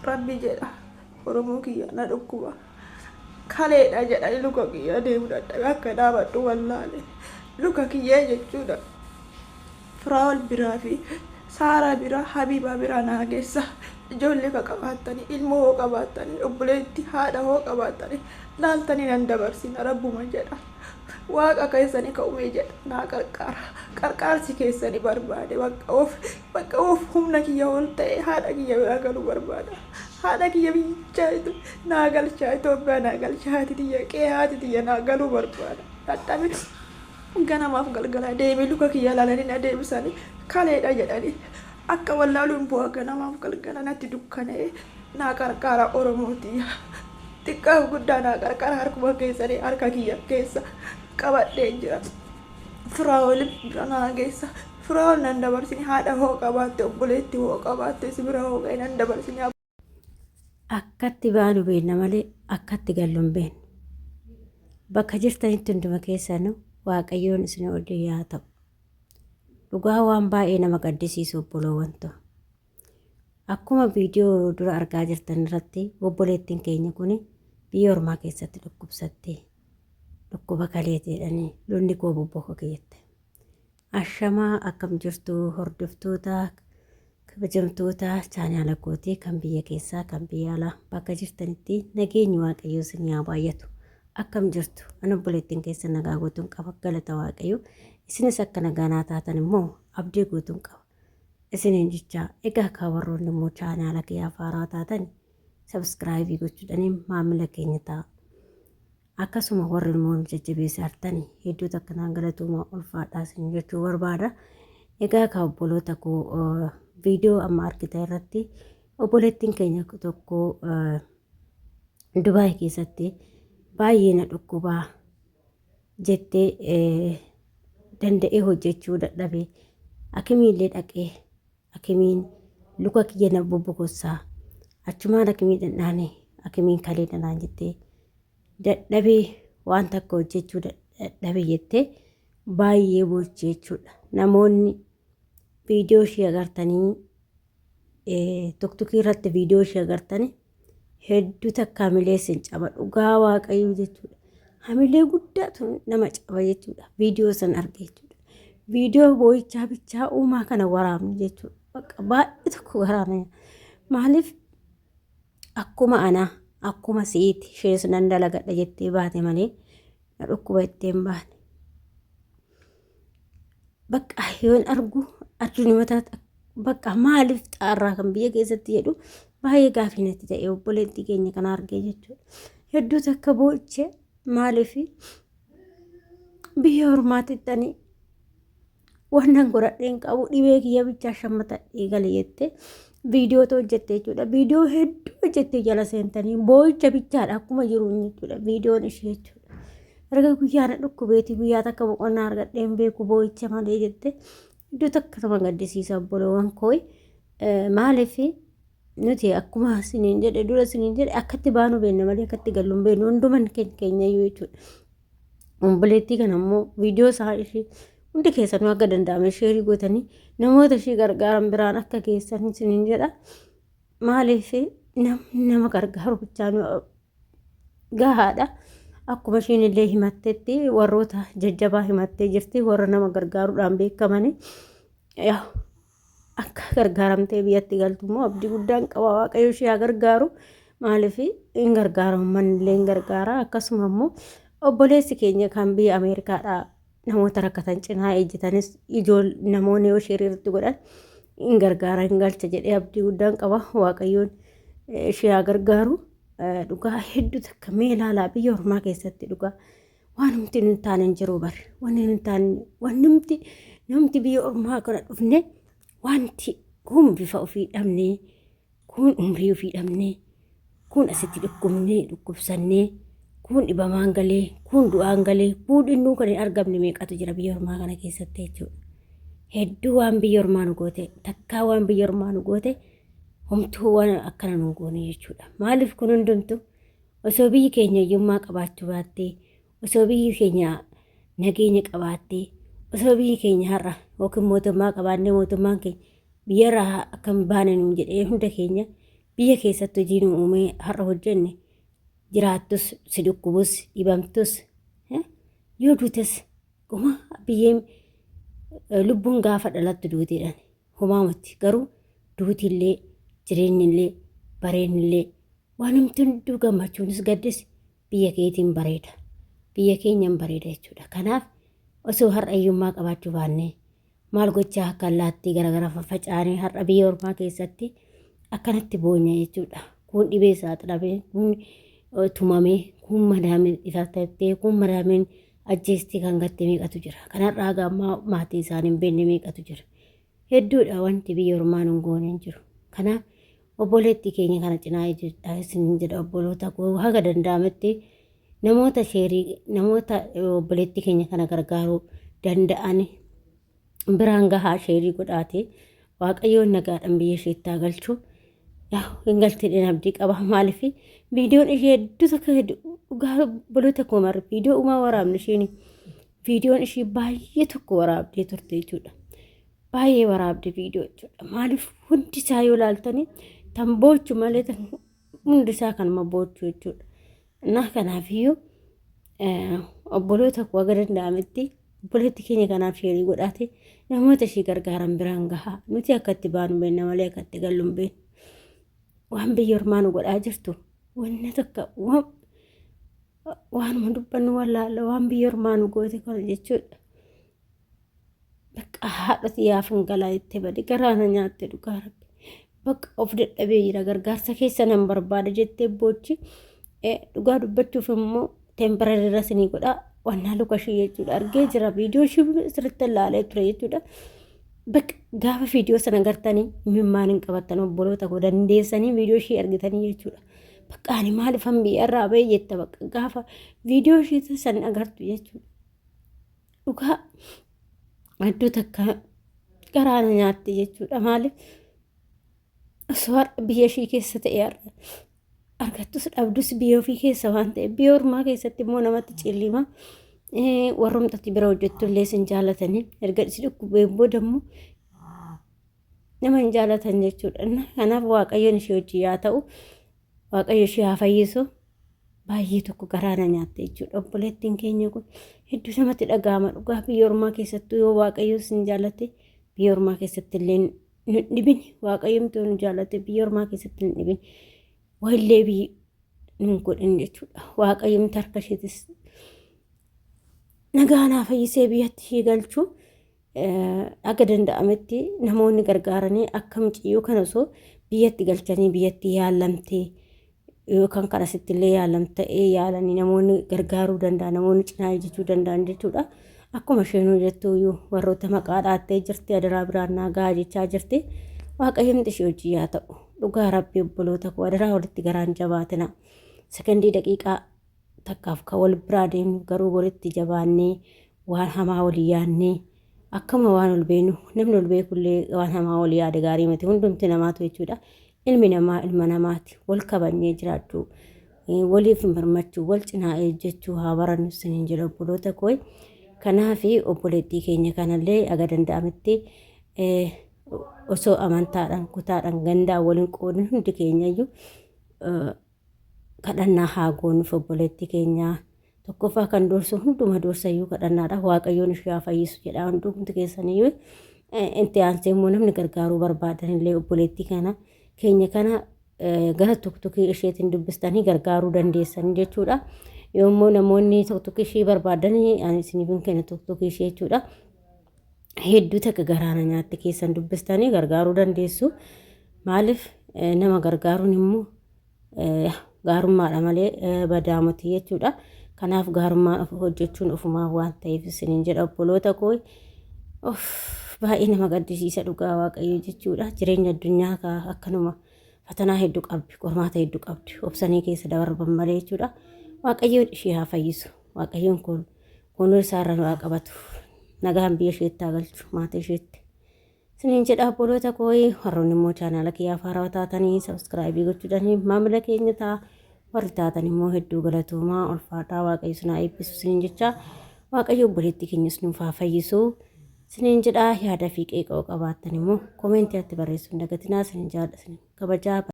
Rabbi jedha Oromoo kiyya na dhukkuba. Kaleedha jedhanii luka kiyya deemu dadhabe akka dhaabadhu wallaale. Luka kiyya jechuudha. Firaa'ol biraa fi Saaraa biraa Habiibaa biraa naa geessa. Ijoollee ka qabaattanii ilmoo hoo qabaattanii obboleetti haadha hoo qabaattanii laaltanii nan dabarsina rabbuma jedha. Waaqa keessanii ka umee jedha naa qarqaara. Qarqaarsi keessanii barbaade bakka of bakka of humna kiyya ol ta'e haadha kiyya biraa galuu barbaada. Haadha kiyya biyya naa galchaa Itoophiyaa naa galchaa haati tiyya qe'ee haati tiyya naa galuu barbaada. Dadhabe ganamaaf galgala deemee luka kiyya laalanii na deebisanii kaleedha jedhanii akka wallaaluun bu'aa ganamaaf galgala natti dukkana'e naa qarqaara Oromoo tiyya. Xiqqaaf guddaa naa qarqaara harkuma keessanii harka kiyya keessa qabadhee jira. Firaa'ol bira naa geessa. Firaa'ol nan dabarsini haadha hoo qabaatte obboleetti hoo qabaatte si bira hoo ga'e nan dabarsini. Akkatti baanu beenna malee akkatti gallu hin beennu. Bakka jirtanitti hunduma keessanuu Waaqayyoon isin waliin yaa ta'u. Dhugaa waan baay'ee nama gaddisiisu obboloowwan too. Akkuma viidiyoo dura argaa jirtan irratti obboleettiin keenya kun biyya ormaa keessatti dhukkubsatte. Dhukkuba kaleeti jedhanii lolli koo bobbokoke jette. Ashamaa akkam jirtu hordoftoota kabajamtoota chaanaala kootii kan biyya keessaa kan biyya alaa bakka jirtanitti nageenyi waaqayyoo isin haa baay'atu. Akkam jirtu an obboleettiin keessa nagaa guutuun qaba galata waaqayyoo isinis akka nagaa naa taatan immoo abdii guutuun qaba. Isiniin jechaa egaa kaa warroonni immoo chaanaala kiyyaaf haaraa taatan sabskraayibii gochuudhaan maamila keenya ta'a. Akkasuma warri immoo nu jajjabeessaa jirtan hedduu takka naan galatooma ulfaadhaa isin jechuu barbaada. Egaa kaa obboloota koo viidiyoo amma argitan irratti obboleettiin keenya tokko Dubaay keessatti baay'ee na dhukkubaa jettee danda'ee hojjechuu dadhabe. Akimiillee dhaqee akimiin luka kiyya na bobbokossaa achumaan akimii dhandhaane akimiin kalee dhanaan jettee dadhabee waan takka hojjechuu dadhabe jettee baay'ee boochee jechuudha. Namoonni viidiyoo ishee agartanii tuktukii irratti viidiyoo ishee agartanii hedduu takka hamilee isin caba dhugaa waaqayyoo jechuudha. Hamilee guddaatu nama caba jechuudha. Viidiyoo san arge jechuudha. Viidiyoo boo'ichaa bichaa uumaa kana waraabnu jechuudha. Bakka baay'ee tokko waraabna. Maaliif akkuma anaa akkuma si'iiti ishees nan dalagadha jettee baate malee na dhukkuba jettee hin baane. Bakka yoon argu addunuma taata bakka maaliif xaarraa kan biyya keessatti jedhu baay'ee gaafii natti ta'e obboleettii keenya kana argee jechuudha. Hedduu takka boo'iche maaliif biyya ormaatitti ani wannan godhadheen qabu dhibee kiyya bichaa shammatadhee gale jettee viidiyoo hojjette jechuudha. Viidiyoo hedduu hojjettee jala seentanii boo'icha bichaadha akkuma jiru jechuudha viidiyoon ishee jechuudha. Erga guyyaa na dhukkubeeti guyyaa takka boqonnaa argadhee hin beeku boo'icha malee jette iddoo takka nama gaddisiisa obboloowwan koo maaliif nuti akkuma isiniin jedhe dura isiniin jedhe akkatti baanu beekna malee akkatti gallu hin beeknu hunduman keenya iyyuu jechuudha. Obboleettii kana immoo viidiyoo isaa ishee hundi keessanuu akka danda'ame sheerii gootanii namoota ishee gargaaran biraan akka geessan isiniin jedha. Maaliif namni nama gargaaru bichaa gahaadha. Akkuma isheen illee himattetti warroota jajjabaa himattee jirti warra nama gargaaruudhaan beekamanii akka gargaaramtee biyyatti galtu immoo abdii guddaan qaba waaqayyo ishee haa gargaaru maaliif hin gargaara uummanni illee hin gargaara akkasuma immoo obboleessi keenya kan biyya Ameerikaadhaa namoota rakkatan cinaa ejjetanis ijool namoonni yoo sheerii irratti godhan hin gargaara hin galcha jedhee abdii guddaan qaba waaqayyoon ishee haa gargaaru dhugaa hedduu takka mee ilaalaa biyya ormaa keessatti dhugaa waanumti nun taane hin jiru bar wanni nun taane wannumti namti biyya ormaa kana dhufne wanti kun bifa ofii dhabnee Kuun umrii ofii dhabnee, kuun asitti dhukkubnee, dhukkubsannee, kuun dhibamaan galee, kuun du'aan galee, kuun innuu kan hin argamne meeqatu jira biyya ormaa kana keessatti jechuudha. Hedduu waan biyya ormaa nu goote, takkaa waan biyya ormaa nu goote, homtuu waan akkana nu goone jechuudha. Maaliif kun hundumtu osoo biyyi keenya hiyyummaa qabaachuu baattee, osoo biyyi keenya nageenya qabaattee, osoo biyyi keenya har'a yookiin mootummaa qabaannee mootummaan keenya biyyarraa akka hin baane nuun jedhee hunda keenya Biyya keessatti hojii nu uumee har'a hojjenne jiraattus si dhukkubus dhibamtus yoo duutes homaa biyyeen lubbuun gaafa dhalattu duuteedhaan homaa miti garuu duutillee jireenyillee bareenillee waan hunduu gammachuunis gaddis biyya keetiin bareeda biyya keenyan bareeda jechuudha. Kanaaf osoo har'a hiyyummaa qabaachuu baannee maal gochaa akka allaattii garaagara faffacaanee har'a biyya ormaa keessatti akkanatti boonya jechuudha. Kun dhibee saaxilamee, kun tumamee, kun madaameen ifattee, kun madaameen ajjeestee kan gatte meeqatu jira. Kanarraa haga ammaa maatii isaanii hin beekne meeqatu jira. Hedduudha wanti biyya ormaa nun goone hin jiru. Kanaaf obboleettii keenya kana cinaa ijjadhaa isin jedha obboloota koo haga danda'ametti namoota sheerii namoota obboleettii keenya kana gargaaruu danda'an biraan gahaa sheerii godhaate waaqayyoon nagaadhaan biyya isheetti haa galchu. Yaa hin galtee abdii qaba maaliif viidiyoon ishee hedduu takka dhugaa obboloota koo marre viidiyoo uumaa waraabne isheen viidiyoon ishee baay'ee tokko waraabdee turte jechuudha. Baay'ee waraabde viidiyoo jechuudha. Maaliif hundi isaa yoo ilaaltanii tan boochu malee tan hundi isaa kanuma boochu jechuudha. Na kanaafiyyuu obboloota koo haga danda'ametti obboleetti keenya kanaaf sheerii godhaate namoota ishee gargaaran biraan gahaa. Nuti akka itti baanu beekna malee akka itti gallu hin beeknu. Waan biyya ormaa nu godhaa jirtu wanna takka waanuma dubbannu wallaalla waan biyya ormaa nu goote kana jechuudha. Bakka haadha xiyyaaf hin galaa jettee bade garaa na nyaatte dhugaa rabbi. Bakka of dadhabee jira gargaarsa keessa nan barbaada jettee boochi. Dhugaa dubbachuuf immoo temporary irra isinii godhaa wannaa luka ishii jechuudha argee jira viidiyoo ishii sirriitti ilaalee ture jechuudha. Bakka gaafa viidiyoo sana gartanii imimmaan hin qabattan obboloota koo dandeessanii viidiyoo ishii argitanii jechuudha. Bakka ani maaliifan biyya irraa ba'e jetta bakka gaafa viidiyoo ishii sana agartu jechuudha. Dhugaa hedduu takka garaa na nyaatte jechuudha. Maaliif osoo har'a biyya ishii keessa ta'e har'a argattus dhabdus biyya ofii keessa waan ta'e biyya ormaa keessatti immoo namatti cillima. Warrumtatti bira hojjettu illee sin jaalatanii erga si dhukkubeen booda immoo nama hin jaalatan jechuudha. Kanaaf Waaqayyoon ishee hojii haa ta'u Waaqayyo ishee haa fayyisu. Baay'ee tokko garaa na nyaatte jechuudha. Obboleettiin keenya kun hedduu namatti dhaga'ama dhugaa biyya ormaa keessattuu yoo Waaqayyo sin jaallate biyya ormaa keessatti illee nu dhibin Waaqayyomtu nu jaallate biyya ormaa keessatti hin dhibin wayillee biyyi nun godhin jechuudha. Waaqayyomti harka isheetis nagaa naa fayyisee biyyatti ishee galchu akka danda'ametti namoonni gargaaranii akka mucayyoo kana osoo biyyatti galchanii biyyatti yaalamtee yookaan kan asitti illee yaalamtee yaalanii namoonni gargaaruu danda'an namoonni cinaa ejjechuu danda'an jechuudha. Akkuma isheen jettu iyyuu warroota maqaa dhaattee jirti adaraa biraan naa gahaa jechaa jirti. Waaqayyoon ishee hojii haa ta'u. Dhugaa rabbii obboloota koo adaraa walitti garaan jabaatina. Sekondii daqiiqaa takkaaf kan wal biraa deemnu garuu walitti jabaannee waan hamaa walii yaadnee akkuma waan ol beeknu namni ol beekullee waan hamaa walii yaada gaarii miti hundumti namaatu jechuudha. Ilmi namaa ilma namaati wal kabajnee jiraachuu waliif birmachuu wal cinaa ejjechuu haa barannu isiniin jedha obboloota koo. Kanaaf obboleettii keenya kanallee aga danda'ametti osoo amantaadhaan kutaadhaan gandaan waliin qoodin hundi keenyayyuu kadhannaa haa goonuuf obboleettii keenyaa. Tokkoffaa kan dursu hunduma dursayyuu kadhannaadha. Waaqayyoon ishee haa fayyisu jedha hundumti keessaniyyuu. Itti aansee immoo namni gargaaruu barbaadan illee obboleettii kana keenya kana gara tuktukii isheetiin dubbistanii gargaaruu dandeessan jechuudha. Yommuu namoonni tuktukii ishee barbaadan ani isiniif hin kenna tuktukii ishee jechuudha. Hedduu takka garaana nyaatte keessan dubbistanii gargaaruu dandeessu. Maaliif nama gargaaruun immoo gaarummaadha malee badaa miti jechuudha. Kanaaf gaarummaa hojjechuun ofumaa waan ta'eef isiniin jedha obboloota koo. Of baay'ee nama gaddisiisa dhugaa waaqayyo jechuudha. Jireenya addunyaa akkanuma fatanaa hedduu qabdi, qormaata hedduu qabdi. Obsanii keessa dabarban malee jechuudha. Waaqayyoon ishee haa fayyisu. Waaqayyoon kun kunuu isaarra nu haa qabatu. Nagaan biyya isheetti haa galchu maatii isheetti. Isiniin jedha obboloota koo warroonni immoo chaanaala kiyyaaf haarawaa taatanii sabskraayibii gochuudhaan maamila keenya ta'a. Warri taatan immoo hedduu galatoomaa ulfaataa waaqayyo isin haa eebbisu isiniin jecha waaqayyo obboleettii keenyas nuuf haa fayyisu. Isiniin jedha yaada fi qeeqa qabaattan immoo koomeentii irratti barreessuu hin dagatinaa isiniin jaalladha isiniin kabajaa.